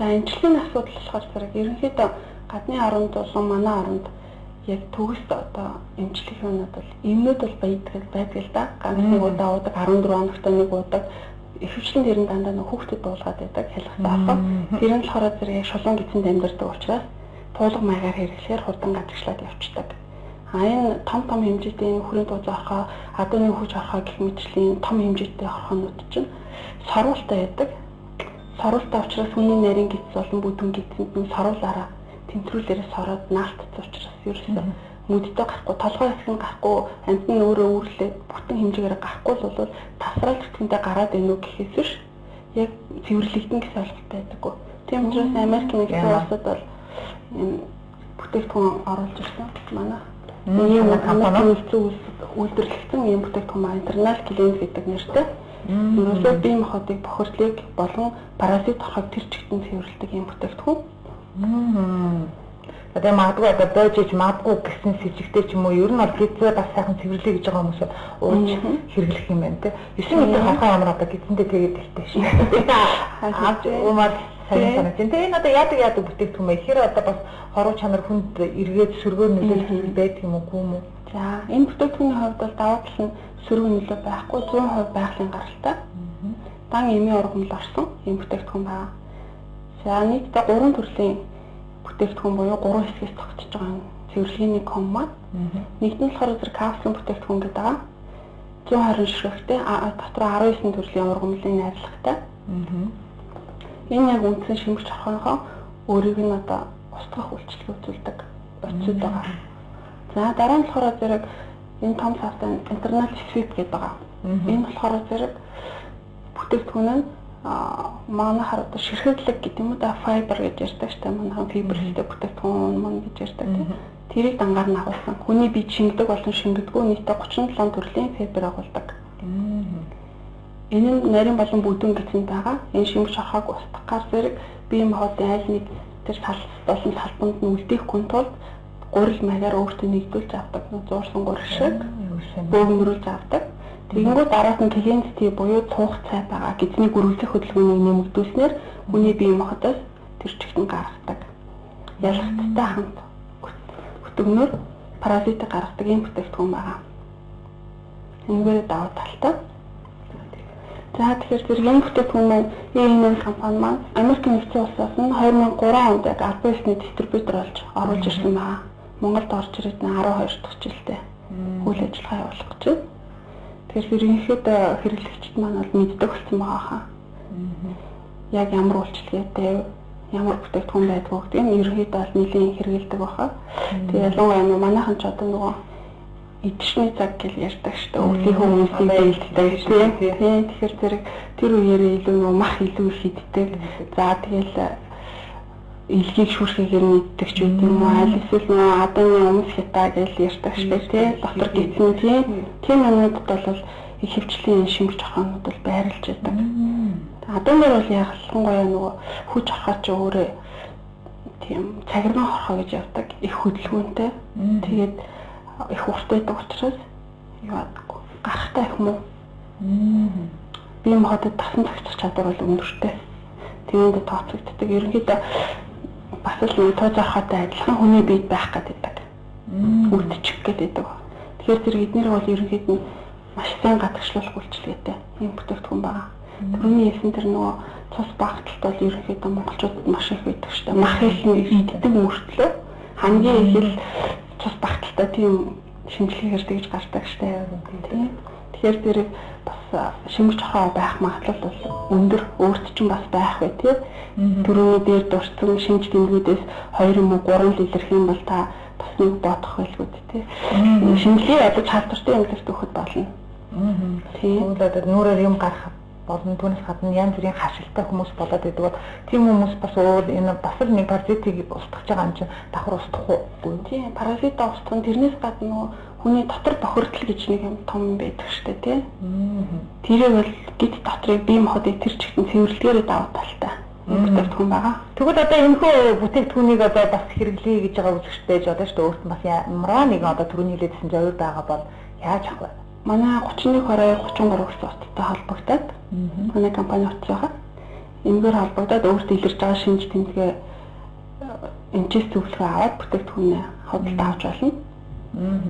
За эмчилгээний асуудал болохоор зэрэг ерөнхийдөө гадны оронд болон манай оронд яг төгс одоо эмчлэх юмнууд бол эмнүүд бол байдаг л да. Ганц нэг удаа уудаг, 14 хоногт нэг уудаг. Ихэвчлэн тэр нь дандаа нөх хүүхдэд дуулгаад байдаг хялгасаа орхоо. Тэр нь болохоор зэрэг яг шулуун гидсэнд амьдардаг учраас туулга маягаар хэрэглэхээр хурдан гадагшлаад явцдаг. А энэ том том хэмжээтэй энэ хүрийн туузаа орхоо, адууны хүч орхоо гэх мэтчлийн том хэмжээтэй орхоонууд чинь сорволтой байдаг. Сорволтой учраас хүний нарийн гидс болон бүдүүн гидсэнд нь сорволаараа тэмтрүүлээрээ сороод наалтцсан учраас ерөөсөө мөддөө гарахгүй, толгой хэсэг нь гарахгүй, амьд нь өөрөө үүрлээд бүтэн хэмжээгээр гарахгүй л бол тасрал зүтгэндээ гараад байна уу гэхээс биш яг цэвэрлэгдэн гэсэн ойлголт байдаггүй. Тийм учраас Америк нэгдсэн улсад бол энэ бүтээгдэхүүн оруулж ирсэн. Манай ийм компани нэгдсэн улсад үйлдвэрлэгдсэн ийм бүтээгдэхүүн маань Internal Cleanse гэдэг нэртэй. Ерөөсөө бие махбодыг бохирдлыг болон паразит орхог тэр чигтэн цэвэрлэдэг ийм бүтээгдэхүүн. Одоо магадгүй одоо бойж иж магадгүй гэсэн сэжигтэй ч юм уу ер нь бол гидсээ бас сайхан цэвэрлэе гэж байгаа хүмүүс ууж хэрэглэх юм байна те. 9 метр хорхоо ямар одоо гидсэндээ тэгээд дэлтэй шээ. Авч уумаар сайн санаж байна. Тэгээ энэ одоо яадаг бүтээгдэхүүн бэ? Тэгэхээр одоо бас хоруу чанар хүнд эргээд сөргөөр нөлөөлөх зүйл байдаг юм уу юм уу? За энэ бүтээгдэхүүний хувьд бол давуу тал нь сөрөг нөлөө байхгүй 100% байгалийн гаралтай. Дан эмийн ургамал орсон ийм бүтээгдэхүүн байна. За нийтдээ 3 төрлийн бүтээгдэхүүн буюу 3 хэсгээс тогтож байгаа цэвэрлэгээний ком маань. Нэгд нь болохоор зэрэг капсулын бүтээгдэхүүн гэдэг байгаа. 120 ширхэгтэй, дотор 19 төрлийн ургамлын найрлагатай. Энэ яг үндсэн шимэгч орхоныхоо өөрийг нь одоо устгах үйлчилгээ үзүүлдэг бодисууд байгаа. За дараа нь болохоор зэрэг энэ том савтай internal sweep гэдэг байгаа. Энэ болохоор зэрэг бүтээгдэхүүн нь манайхаар одоо ширхэглэг гэдэг юм уу да, файбер гэж ярьдаг штэ, манайхан фибертэй бүтээгдэхүүн мөн гэж ярьдаг тийм. Тэрийг дангаар нь агуулсан. Хүний бие шингэдэг болон шингэдэггүй нийтдээ 37 төрлийн фибер агуулдаг. Энэ нь нарийн болон бүдүүн гэсэн байгаа. Энэ шимэгч орхоог устгахаар зэрэг бие махбодын аль нэг тэр сал болон салбанд нь үлдээхгүй тулд гурил маягаар өөртөө нэгдүүлж авдаг. Зуурсан гурил шиг бөөгнөрүүлж авдаг. Тэгэнгүүт дараас нь клиент тий буюу цуух цай байгаа. Гидсний гөрвөлзөх хөдөлгөөнийг нэмэгдүүлснээр хүний бие махбодоос тэр чигтэн гаргадаг. Ялгцтай хамт өтгөнөөр паразитыг гаргадаг ийм бүтээгдэхүүн байгаа. Энэгээр давуу талтай. За тэгэхээр зэрэг энэ бүтээгдэхүүн маань ENN компани маань Америк нэгдсэн улсаас нь 2003 онд яг албан ёсны дистрибьютор болж оруулж ирсэн байгаа. Монголд орж ирээд 12 дахь жилдээ үйл ажиллагаа явуулах гэж байна. Тэгэхээр ерөнхийдөө хэрэглэгчид маань бол мэддэг болсон байгаа хаа. Яг ямар үйлчилгээтэй, ямар бүтээгдэхүүн байдгүй гэдэг нь ерөнхийдөө бол нэлийн хэрэгэлдэг байхаа. Тэгээ ялангуяа нөө манайхан ч одоо нөгөө идшний цаг гэж ярьдаг шүү дээ. Өвлийнхөө хүмүүсийг бэлддэг тийм. Тэгэхээр зэрэг тэр үеэрээ илүү нөгөө мах илүү их иддэг. За тэгэл илгийг шүүрхийгээр мэддэг ч үгүй юм уу, аль эсвэл нөгөө адууны өмс хятаа гэж ярьдаг шүү дээ тий. Дотор гидсэн тий. Тийм юмнуудад бол их хөвчлийн шимэгч орхоонууд бол байрлаж байдаг. Адуунаар бол ялангуяа нөгөө хүч орхоо ч өөрөө тийм цагирган хорхоо гэж явдаг. Их хөдөлгөөнтэй. Тэгээд их урт байдаг учраас юу адаггүй. Гарахтай их муу. Бие махбодод тасан зохицох чадвар бол өндөртэй. Тэрэнд тооцогддог. Ерөнхийдөө бас л нэг тууз орхоотой адилхан хүний биед байх гэдэг. Үлдчих гэдэг. Тэгэхээр зэрэг эднэр бол ерөнхийд нь маш сайн гадагшлуулах үйлчилгээтэй ийм бүтээгдэхүүн байгаа. Түрүүний хэлсэн тэр нөгөө цус багталт бол ерөнхийдөө монголчуудад маш их байдаг шүү дээ. Мах их иддэг мөртлөө хамгийн их л цус багталтай тийм шинжилгээгээр тэгж гардаг шүү дээ. Тэгэхээр зэрэг бас шимэгч орхоо байх магадлал бол өндөр, өөрт чинь бас байх бай тий. Түрүүний дээр дурдсан шинж тэмдгүүдээс 2 юм уу 3 л илэрх юм бол та бас нэг бодох байлгүй тий. Шинжилгээ ядаж халдвартай эмнэлэгт өгөхөд болно. Тийм. Одоо нүрээр юм гарах болон түүнээс гадна янз бүрийн хашилтай хүмүүс болоод байдаг бол тийм хүмүүс бас өөр энэ бас л нэг паразитыг устгах байгаа юм чинь давхар устгах уугүй. Тийм, паразитаа устгах нь тэрнээс гадна нөгөө хүний дотор бохирдол гэж нэг юм том байдаг штэ тий. Тэрийг бол гид дотрыг бие махбодыг тэр чигтэн цэвэрлэгээр давуу талтай бүтээгдэхүүн байгаа. Тэгвэл одоо энэхүү бүтээгдэхүүнийг одоо бас хэрэглэе гэж байгаа үзэгчтэй байж одоо штэ өөрт нь бас ямар нэгэн одоо түрүүний хэлээдсэн зовир байгаа бол яаж авах вэ? Манай 31 22 33 гэсэн утгатай холбогдоод манай компани утас байгаа. Эмгээр холбогдоод өөртөө илэрч байгаа шинж тэмдгээ эмчээс зөвлөгөө аваад бүтээгдэхүүнээ худалдаа авч болно.